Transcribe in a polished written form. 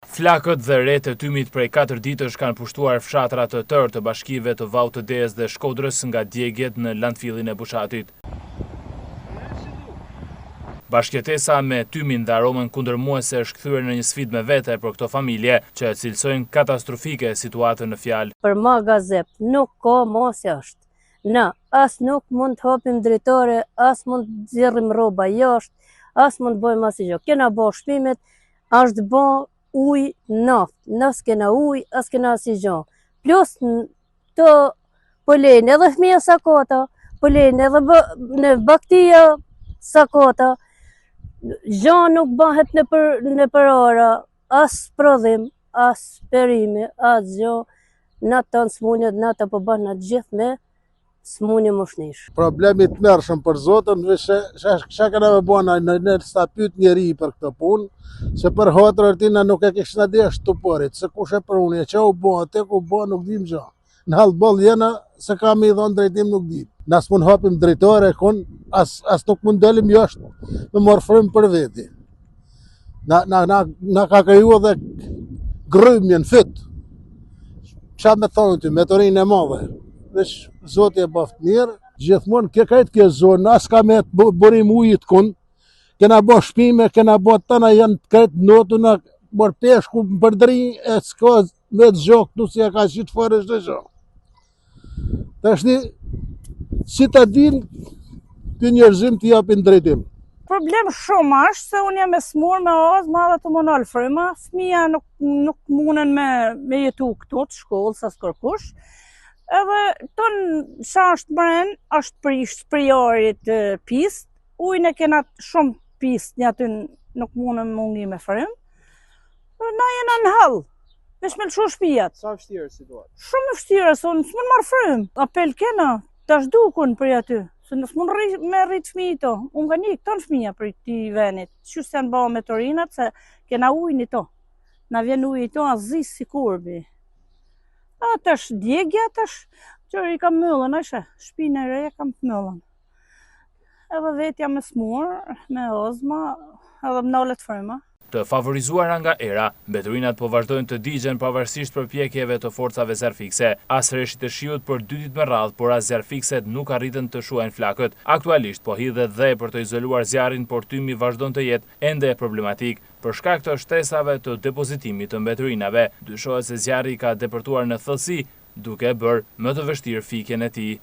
Flakët dhe retë e tymit prej 4 ditësh kanë pushtuar fshatra të tërë të bashkive të Vaut të Dejës dhe Shkodrës nga djegiet në landfillin e Bushatit. Bashkëjetesa me tymin dhe aromën kundërmuese është kthyer në një sfidë me vete për këto familje që e cilësojnë katastrofike situatën në fjalë. Për ma gazep nuk ka mo se është. Na, as nuk mund të hapim dritare, as mund të nxjerrim rroba jashtë, as mund të bëjmë asgjë. Kena bo shpimet, është bo ujë naftë, na s'kena ujë, as kena asgjë. Plus të po lejnë edhe fëmija sakata, po lejnë edhe bë, në baktia sakata, gjo nuk bëhet nëpër, nëpër ara, as prodhim, as perime, as gjo, na tanë smunjet, na të po bëhen atë gjithë me smunje moshnish. Problem i tmerrshëm për Zotin, veç se çka kena me bo na ne ne s'ta pyet njeri për këtë punë, se për hatër të na nuk e kishna desh të porit, se kush e pruni, e ça u bo, atë ku bo, nuk dim gjë. Në hallboll jena, se ka me i dhonë drejtim nuk dim. Na s'mund hapim dritare, kun, as, as nuk mund dalim jashtë me marrë frymë për veti. Na, na, na, na ka kriju edhe grymje në fyt. Ça me thonë ty, meturinë e madhe. Veç Zoti e bëft mirë, gjithmonë ke krejt kjo zonë, as ka me burim ujit kun, kena bo shpime, kena bo tëna janë krejt notuna, mor peshku në përdri, e s'ka me të gjokë, nuk si e ka qitë fare çdo gjë. Tashti, si ta din, ky njerëzim të japin drejtim. Problem shumë është se unë jam e smur me azma dhe të më nal fryma, fëmija nuk, nuk munen me, me jetu këtu të shkollë, sa s'kërkush. Edhe ton sa është mren, është prish prej ajrit pis, ujin e kena shumë pis një aty nuk munem me ngi me frymë. Na jena në hall, veç me lëshu shpijat. Sa vështirë situatë? Shumë e vështirë, se unë s'mund marr frymë. Apel kena, ta zhdukun prej aty, se në s'mund rri, me rrit fëmijë to. Unë ka një, këton fëmija prej këtij venit. Qysh se janë ba mbeturinat, se kena ujë një to. Na vjen ujë i to, a zi si korbi. A tash djegja, tash, që i kam myllën, a shë, shpinë e re kam të myllën. Edhe vetja me smur, me azma, edhe më nalet fryma. Të favorizuara nga era, mbeturinat po vazhdojnë të digjen pavarësisht përpjekjeve të forcave zjarrfikëse. As reshjet e shiut për dy ditë me radhë, por as zjarrfikëset nuk arritën të shuajnë flakët. Aktualisht po hidhet dhe për të izoluar zjarrin, por tymi vazhdon të jetë ende problematik për shkak të shtresave të depozitimit të mbeturinave. Dyshohet se zjarri ka depërtuar në thellësi, duke e bërë më të vështirë fikjen e tij.